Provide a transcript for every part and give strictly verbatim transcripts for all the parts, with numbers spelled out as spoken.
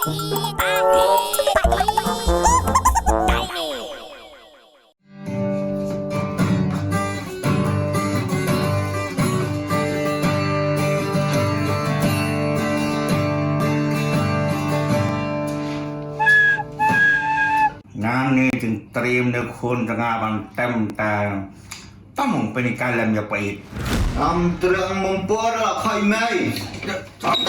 Nangne jingtriem ne khun jong nga ban tem ta. Tam mong pynhikai lem ïa pait. Am treng mong por la khai mai. Tam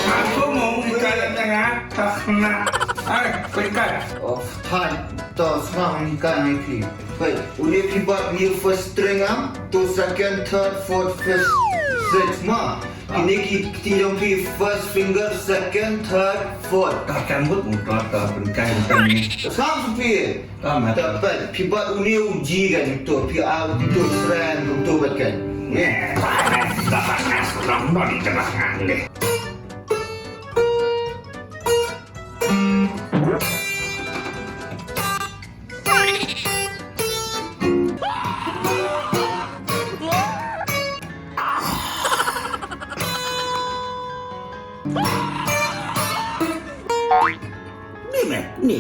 mong pynhikai lem ïa nga. Tak na. Ai, pynhikai. Oh, thai. To sma hikai nai phi. Hai, une phi bat ni first string am. To second, third, fourth, fifth, sixth ma. Kine ki kti jong phi first finger, second, third, fourth. Ta kan mut mut ta ta pynhikai tang ni. Sam su phi. Ta ma. Ta phi bat une u G kan to phi a u to sren u to bat kan. Ne. Ta ma. Ta ma. Ta ma. Ni meh, ni.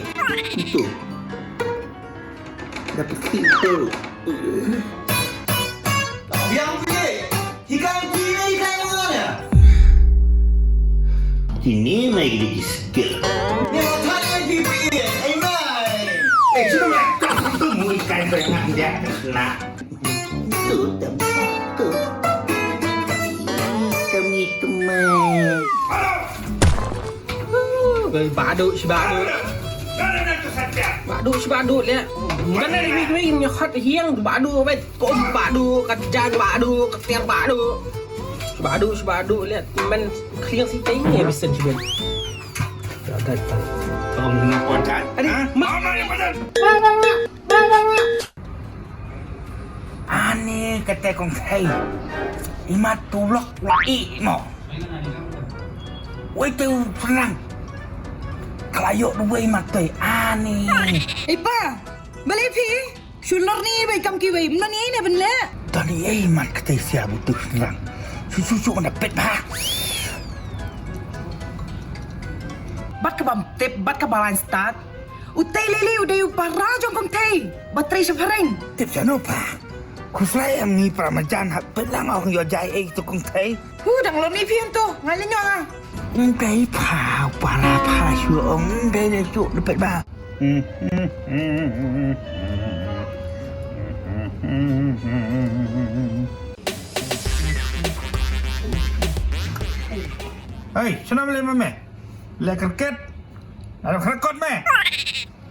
Itu. Dapat itu. Yang phi, hikai phi, hikai mengan ya? Kine nai di skill. Ni matai phi phi, ai mai. Eh, sino ya? Kau tu mui kai dengan dia nak. Tu tem tu. Tem itu mai. Badu shi badu. Badu shi badu le. Kan ada lebih lebih nyokot hiang badu bet. Pom badu, ka jan badu, ka tiar badu. Badu, badu, lihat men kliang si teng ya bisa juga. Datang. Tolong dengan kuat kan? Adi, mana yang padan? Ani kata kong thei. Imat tulok wa i mo. Wei tu senang. Kalayo dua imat tei. Ani. Ipa, balik pi. Shu lor ni bai kam kiwei, mno ni ne ban leh. Tali ei mat katei sia butuh senang. Su su su na pet ba. Bat ka bam tip, bat ka balan start. U tei lili u dei u para jong kong tei. Bat trei shafareng. Tip sano pa. Kuslai em ngi para majan hap pet lang ong yo jai ei tu kong tei. Hu dang lor ni phi tu, ngai le nyo ah. Ndai pha para pha shu ong ndai le shu lepet ba. Hei, shana mele mame? Le cricket? Ada cricket me?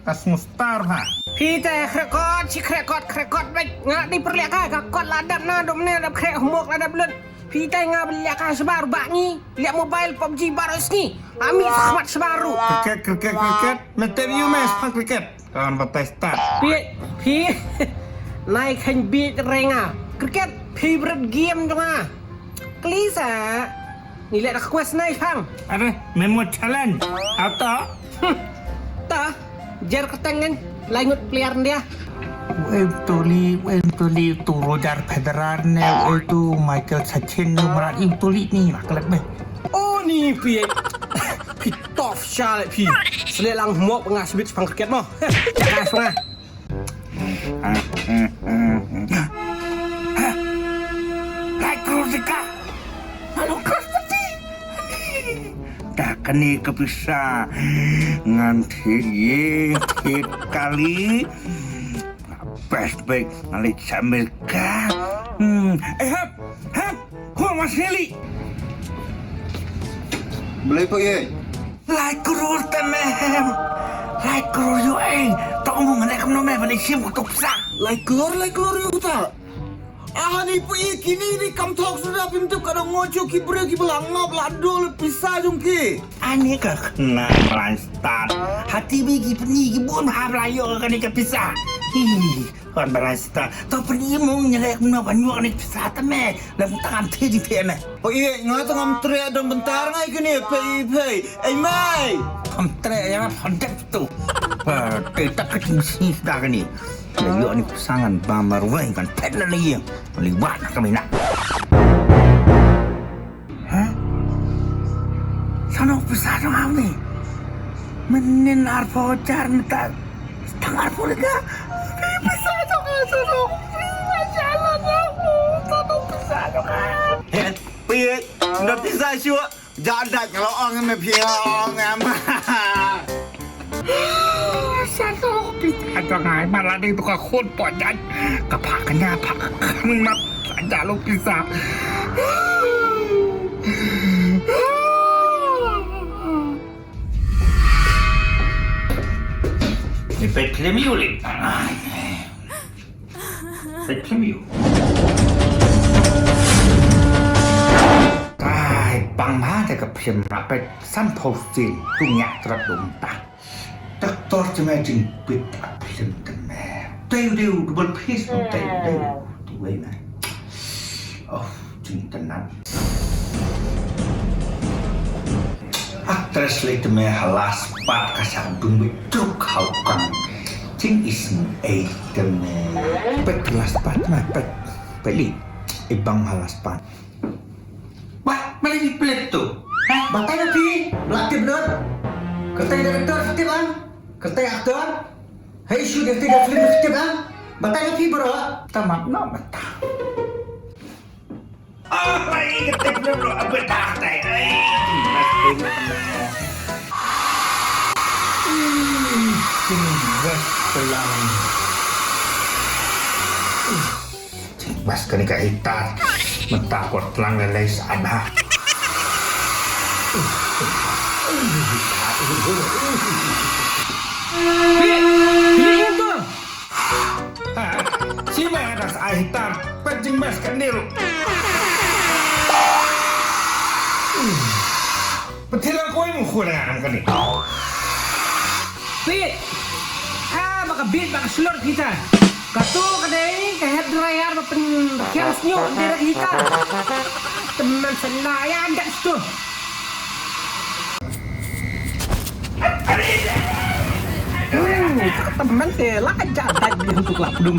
Kas mustar ha. Phi te cricket, shi cricket, cricket me. Nga di perliak ka, ka kot la dap na dum ne dap krek humok la dap lut. Phi tai nga beliak ka sebar bak ngi. Liak mobile pop ji baru sngi. Ami khmat sebaru. Cricket, cricket, cricket. Meter you mes pan cricket. Kawan batai start. Phi, phi. Nai khan beat renga. Cricket favorite game jong nga. Klisa. Ngi liak request nai phang. Ada memo challenge. Atau Hmm. Ta, jer ketengen, lai ngut player dia. Wei tuli, wei tuli tu Roger Federer ne, wei tu Michael Sachin ne, merat im tuli ni lah kelek me. Oh ni pi. Pi top shot pi. Sele lang mok nga sebit sepang cricket mo. Jaga sungai. Lai crore dika. Lalu crorepati. Da kane ka pisa ngan thied ïing thied kali. Best bet ngan leit sha Amerika. Hmm. Eh hap, hap. Ho mas neli. Blei pa ye. Lai crore te mem. Lai crore ïoh ei. To ong ngan leh kumno me ban ïashim kato ka pisa. Lai crore, lai crore ïoh ta. Ah, ni pa i kini ni kam thok suda pim tip ka dong ngoh ki briew ki ba la ngap la dol pisa jong ki. Ani ka khynnah Mlainstad. Ha T V ki pyni ki bun ha ba la ïoh kane ka pisa. Hi. Wan Mlainstad. To pyni mo ngi leh kumno ban ïoh kane ka pisa te me. Lem tang am thi di phi me. Pa i nga tang am treh dang bentar ngai kini pa i pa i. Ei mai. Am treh ïa nga phon dep tu. Pa te tak ka ting si da kini. Leh ïoh ni pisa ngan bam marwei ngan phet na lei ïing. Liwat na ka mina. Ha? Sano pisa jong nga ni? Mynnin arphew hajar mynta tang arphew leka. Pisa jong nga, jong nga. Pisa jong nga. Pisa jong nga. He, phi, nda pisa shuh. Jada ka la ong me phi ong em. Sa to pisa jong nga, ma la dei to ka khun pojat. Ka phah ka nya phah ka khun mat. Sa jalo pisa. Ni peit phlim ïa u lei. Peit phlim ïa u. Kai bang ma te ka phlim la peit san phew sien tu ngiah trot dum ta. Doctor te me jingpeit a phlim te me. Te u dei u double face te u dei u tu wei me. Oh, jingtynat. Actress lei te me ha la spot ka sa dung bit truk ha u kan. Jing isn't ei te me. Peit ha la spot me peit. Peit lei. I bang ha la spot. Wah, ma lei peit tu. Ha, batai na phi, la tip lut. Katai director tip ang. Katai actor. Hei shu dia tip film tip ang. Batai na phi bro. Tamat no mata. Ah, ai, ka tip na bro, abet dah tai. Ai, mas tip. Hmm, sini bas telang. Bas kani ka hitar. Mentah ko telang lelai sana. Pi, pi tu. Ha, si mai atas ai hitam, pencing bas kandil. Petilang koi mu kurang kani. Pit. Ah, baka bit baka slur kita. Katu kadai ka head dryer ba pen kiang snyo dera kita. Teman senaya anda stu. Hmm, teman te la ka jalan dia untuk lapdung.